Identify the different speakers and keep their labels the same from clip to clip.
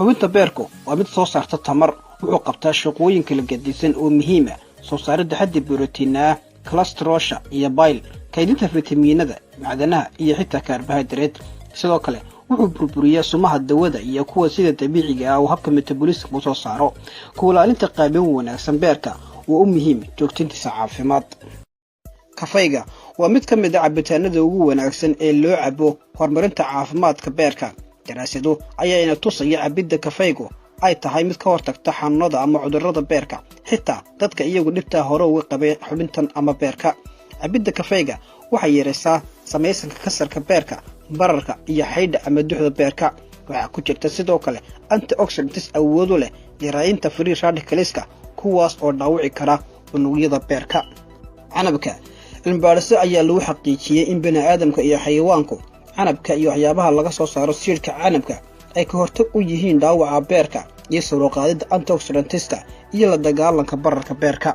Speaker 1: Xubinta beerku waa mid soo saarta tamar. Wuxuu qabtaa shaqooyin kala gedisan oo muhiima: soo saaridda xaddi borotiina ah, kolestaroosha iyo bile, kaydinta fitamiinada, macdanaha iyo xitaa karbohaydrayt. Sidoo kale wuxuu burburiyaa sumaha dawada iyo kuwa sida dabiiciga ah uu habka metabolism u soo saaro. Kuulaalinta qaabin wanaagsan beerka waa u muhiim joogtayntiisa caafimaad. Kafayga waa mid ka mid a cabitaanada ugu wanaagsan ee loo cabo horumarinta caafimaadka beerka. Daraasado ayaa ina tusaya cabidda kafaygu ay tahay mid ka hortagta xanuunada ama cudurrada beerka, xitaa dadka iyagu dhibtaa hore uga qabay xubintan ama beerka. Cabidda kafayga waxay yaraysaa samaysanka kansarka beerka, bararka iyo xaydha ama duxda beerka. Waxaa ku jirta sidoo kale antioxidants awoodu leh yaraynta free radicalska, kuwaas oo dhaawici kara unugyada beerka. Canabka, cilmibaadhiso ayaa lagu xaqiijiyey in bani aadamka iyo xayawaanku canabka iyo waxyaabaha laga soo saaro siidhka canabka ay ka hortag u yihiin dhaawaca beerka iyo sare u qaadidda antioxidantska iyo la dagaalanka bararka beerka.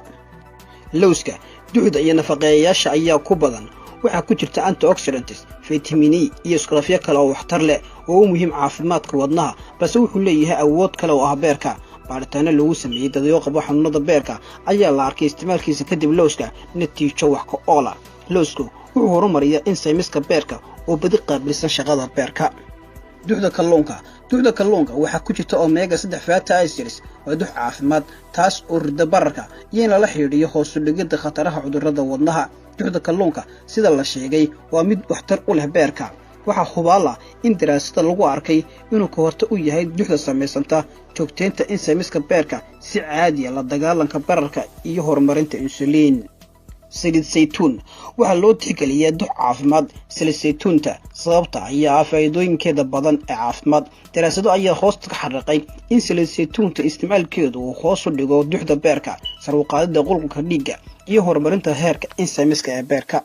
Speaker 1: Lowska, duxda iyo nafaqeeyayaasha ayaa ku badan. Waxaa ku jirta antioxidants, vitamin E iyo isku-dhafyo kale oo waxtar leh oo u muhiim caafimaadka wadnaha, balse wuxuu leeyahay awood kale oo ah beerka. Baaritaano lagu sameeyey dadyo qabo xanuunada beerka ayaa la arkay isticmaalkiisa kadib lowska natiijo wax ka oola. Lowsku wuxuu horumariyaa enzymeska beerka oo badi qaabilsan shaqada beerka. Duxda kalluunka. Duxda kalluunka waxaa ku jirta omega 3 fatty acids. Waa dux caafimaad, taas oo rida bararka iyo in lala xidhiidhiyo hoosu dhigidda khataraha cudurrada wadnaha. Duxda kalluunka, sida la sheegay, waa mid waxtar u leh beerka. Waxaa hubaal ah in daraasada lagu arkay inuu ka hortag u yahay duxda samaysanta, joogteynta enzymeska beerka si caadiya, la dagaalanka bararka iyo horumarinta insuliin. Saliid saytuun waxaa loo tixgeliyaa dux caafimaad. Saliid saytuunta sababta ayaa ah faa'iidooyinkeeda badan ee caafimaad. Daraasado ayaa hoosta ka xariiqay in saliid saytuunta isticmaalkeedu uu hoos u dhigo duxda beerka, sare u qaadida qulqulka dhiigga iyo horumarinta heerka enzymeska ee beerka.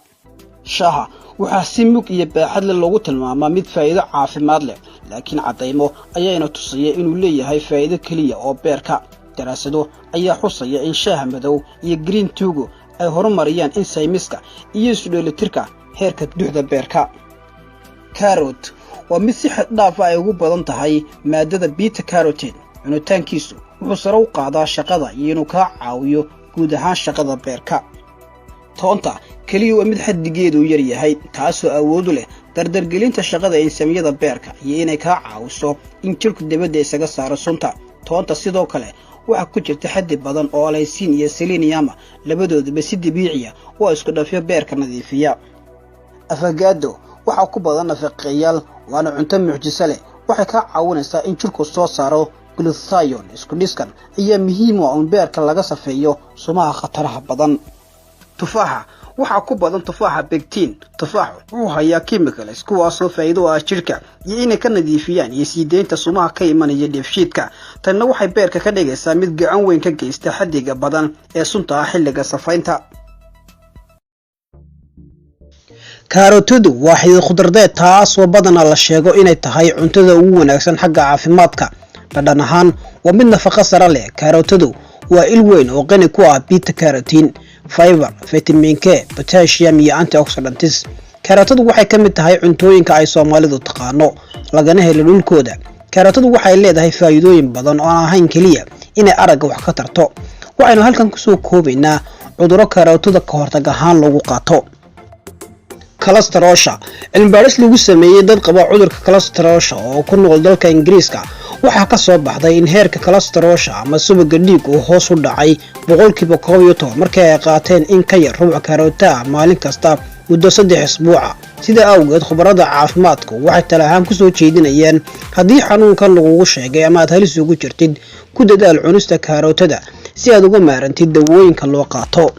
Speaker 1: Shaaha waxaa si mug iyo baaxad leh loogu tilmaamaa mid faa'iido caafimaad leh, laakiin caddaymo ayaana tusaya inuu leeyahay faa'iido keliya oo beerka. Daraasado ayaa xusaya in shaaha madow iyo green teagu ay horumariyaan enzymeska iyo isu dheelitirka heerka duxda beerka. Carrot waa mid si xad dhaaf ah ay ugu badan tahay maadada beta carotene. Cunitaankiisu wuxuu sare u qaadaa shaqada iyo inuu kaa caawiyo guud ahaan shaqada beerka. Toonta keliya waa mid xaddigeedu yar yahay, taasoo awood u leh dardargelinta shaqada enzymyada beerka iyo inay kaa caawiso in jidhku dibadda isaga saaro sunta. Toonta sidoo kale waxaa ku jirta xaddi badan oo allicin iyo selenium, labadooduba si dabiiciya oo isku dhafyo beerka nadiifiya. Avocado waxaa ku badan nafaqeeyaal, waana cunto mucjiso leh. Waxay kaa caawinaysaa in jidhku soo saaro glutathione. Isku dhiskan ayaa muhiim u ah in beerka laga safeeyo sumaha khataraha badan. Tufaaxa waxaa ku badan tufaaxa pectin. Tufaaxu wuxuu hayaa chemicals kuwaasoo faa'iido u ah jidhka iyo inay ka nadiifiyaan iyo sii deynta sumaha ka imanaya dheefshiidka. Tanna waxay beerka ka dhigaysaa mid gacan weyn ka geysta xaddiga badan ee sunta ah xilliga safaynta. Kaarotadu waa xidid khudradeed, taasoo badanaa la sheego inay tahay cuntada ugu wanaagsan xagga caafimaadka. Dhadhan ahaan waa mid nafaqo sare leh. Kaarotadu waa il weyn oo qani ku ah beta carotene, fiber, vitamin K, potassium iyo antioxidants. Kaarotadu waxay ka mid tahay cuntooyinka ay Soomaalidu taqaano, lagana helo dhulkooda. Kaarotadu waxay leedahay faa'iidooyin badan oo aan ahayn keliya inay aragga wax ka tarto. Waxaynu halkan kusoo koobaynaa cudurro kaarootada ka hortag ahaan lagu qaato. Kolestaroosha, cilmibaadhis lagu sameeyey dad qaba cudurka kolestaroosha oo ku nool dalka Ingiriiska waxaa ka soo baxday in heerka kolestaroosha ama subaga dhiig uu hoos u dhacay 11% markii ay qaateen in ka yar rubuc karoota ah maalin kasta muddo 3 isbuuca. Sida awgeed, khubarada caafimaadku waxay tala ahaan kusoo jeedinayaan, haddii xanuunkan lagugu sheegay ama aad halis ugu jirtid, ku dadaal cunista kaarootada si aad uga maarantid dawooyinka loo qaato.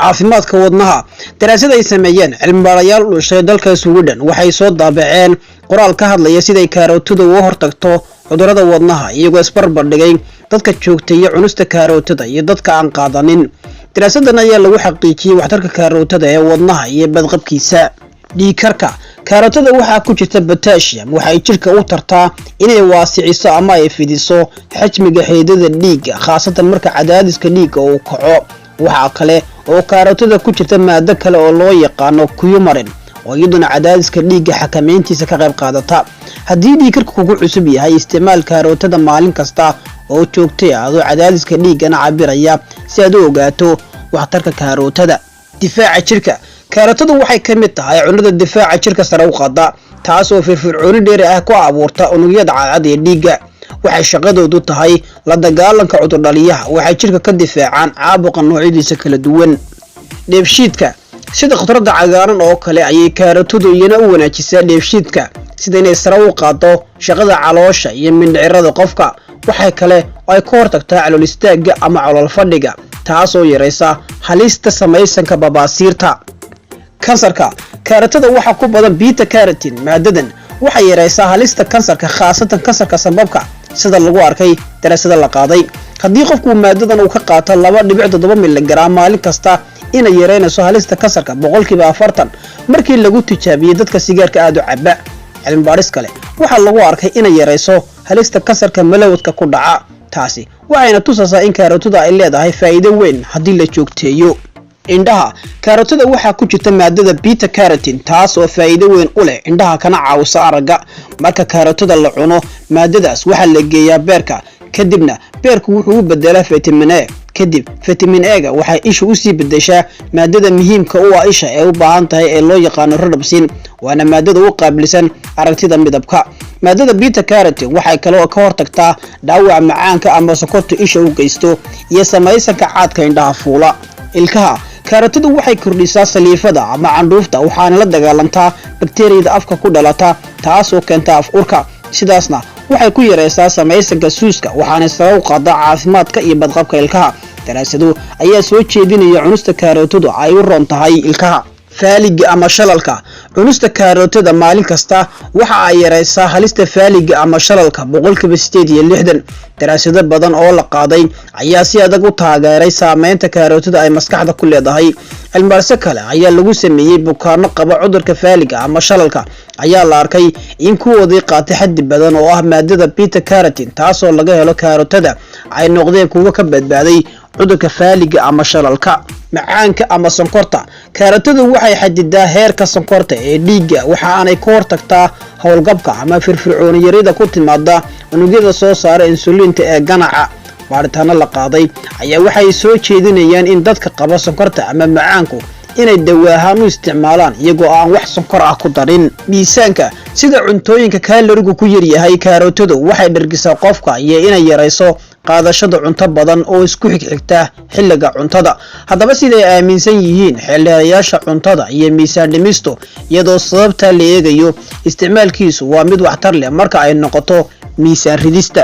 Speaker 1: Caafimaadka wadnaha, daraasad ay sameeyeen cilmibaarayaal u dhashay dalka Sweden waxay soo daabaceen qoraal ka hadlaya siday kaarootada uga hortagto cudurrada wadnaha, iyagoo isbarbar dhigay dadka joogteeya cunista kaarootada iyo dadka aan qaadanin. Daraasadan ayaa lagu xaqiijiyey waxtarka kaarootada ee wadnaha iyo badqabkiisa. Dhiigkarka, kaarootada waxaa ku jirta potassium. Waxay jidhka u tartaa inay waasiciso ama ay fidiso xajmiga xiidada dhiigga, khaasatan marka cadaadiska dhiigga uu kaco. Waxaa kale oo kaarootada ku jirta maado kale oo loo yaqaano coumarin oo Oo iyaduna cadaadiska dhiigga xakamayntiisa ka qayb qaadata. Haddii dhiigkarka kugu cusub yahay, isticmaal kaarootada maalin kasta oo joogtay, adoo cadaadiska dhiiggana cabiraya si aad u ogaato waxtarka kaarootada. Difaaca jirka: kaarotadu waxay ka mid tahay cunnada difaaca jirka sare u qaada, taas oo firfircooni dheeri ah ku abuurta unugyada cadcad ee dhiigga. Waxay shaqadoodu tahay la dagaalanka cudurdhaliyaha. Waxay jirka ka difaacaan caabuqa noocyadiisa kala duwan. Dheefshiidka: sida khudradda cagaaran oo kale ayay kaarotadu iyana u wanaajisaa dheefshiidka, sida inay sare u qaado shaqada caloosha iyo mindhicirada qofka. Waxay kale oo ay ka hortagtaa calool istaagga ama calool fadhiga, taasoo yaraysa halista samaysanka babaasiirta. Kansarka: kaaratada waxaa ku badan beta carotene. Maadadan waxay yaraysaa halista kansarka, khaasatan kansarka sambabka, sida lagu arkay daraasada la qaaday. Haddii qofku maadadan uu ka qaato 2.7 miligram maalin kasta, inay yaraynayso halista kansarka 40% markii lagu tijaabiyey dadka sigaarka aada u caba. Cilmibaadhis kale waxaa lagu arkay inay yarayso halista kansarka malawadka ku dhaca. Taasi waxayna tusaysaa in kaarootada ay leedahay faa'iido weyn haddii la joogteeyo. Indhaha: kaarootada waxaa ku jirta maadada beta carotene, taas oo faa'iido weyn u leh indhaha kana caawisa aragga. Marka kaarootada la cuno, maadadaas waxaa la geeyaa beerka, kadibna beerku wuxuu u bedelaa vitamin A. Kadib vitamin A-ga waxay isha usii bedeshaa maadada muhiimka u ah isha ee u baahan tahay ee loo yaqaano rhodopsin, waana maadada u qaabilsan aragtida midabka. Maadada beta carotene waxay kaloo ka hortagtaa dhaawaca macaanka ama sokorta isha u geysto iyo samaysanka caadka indhaha fuula. Ilkaha: kaarotadu waxay kordhisaa saliifada ama candhuufta, waxaana la dagaalantaa bakteriyada afka ku dhalata, taasoo keenta af urka. Sidaasna waxay ku yaraysaa samaysanka suuska, waxaana sare u qaadaa caafimaadka iyo badqabka ilkaha. Daraasado ayaa soo jeedinaya cunista kaarotadu ay u roon tahay ilkaha. Faaliga ama shalalka: cunista kaarootada maalin kasta waxa ay yaraysaa halista faaliga ama shalalka 68%. Daraasado badan oo la qaaday ayaa si adag u taageeray saameynta kaarootada ay maskaxda ku leedahay. Cilmibaarse kale ayaa lagu sameeyey bukaano qaba cudurka faaliga ama shalalka ayaa la arkay in kuwoodii qaatay xaddi badan oo ah maadada beta carotene, taasoo laga helo kaarootada, ay noqdeen kuwo ka badbaaday cudurka faaliga ama shalalka. Macaanka ama sonkorta: kaarotadu waxay xadidaa heerka sonkorta ee dhiigga, waxa aanay ka hortagtaa howlgabka ama firfircooniyarida ku timaada unugyada soo saara insuliinta ee ganaca. Baaritaano la qaaday ayaa waxay soo jeedinayaan in dadka qaba sonkorta ama macaanku inay dawaahaan u isticmaalaan iyagoo aan wax sonkor ah ku darin. Miisaanka: sida cuntooyinka kaalorigu ku yaryahay, kaarotadu waxay dhargisaa qofka iyo inay yarayso qaadashada cunto badan oo isku xigxigta xilliga cuntada. Haddaba, siday aaminsan yihiin xeeldheerayaasha cuntada iyo miisaan dhimistu, iyadoo sababtaa la eegayo, isticmaalkiisu waa mid waxtar leh marka ay noqoto miisaan ridista.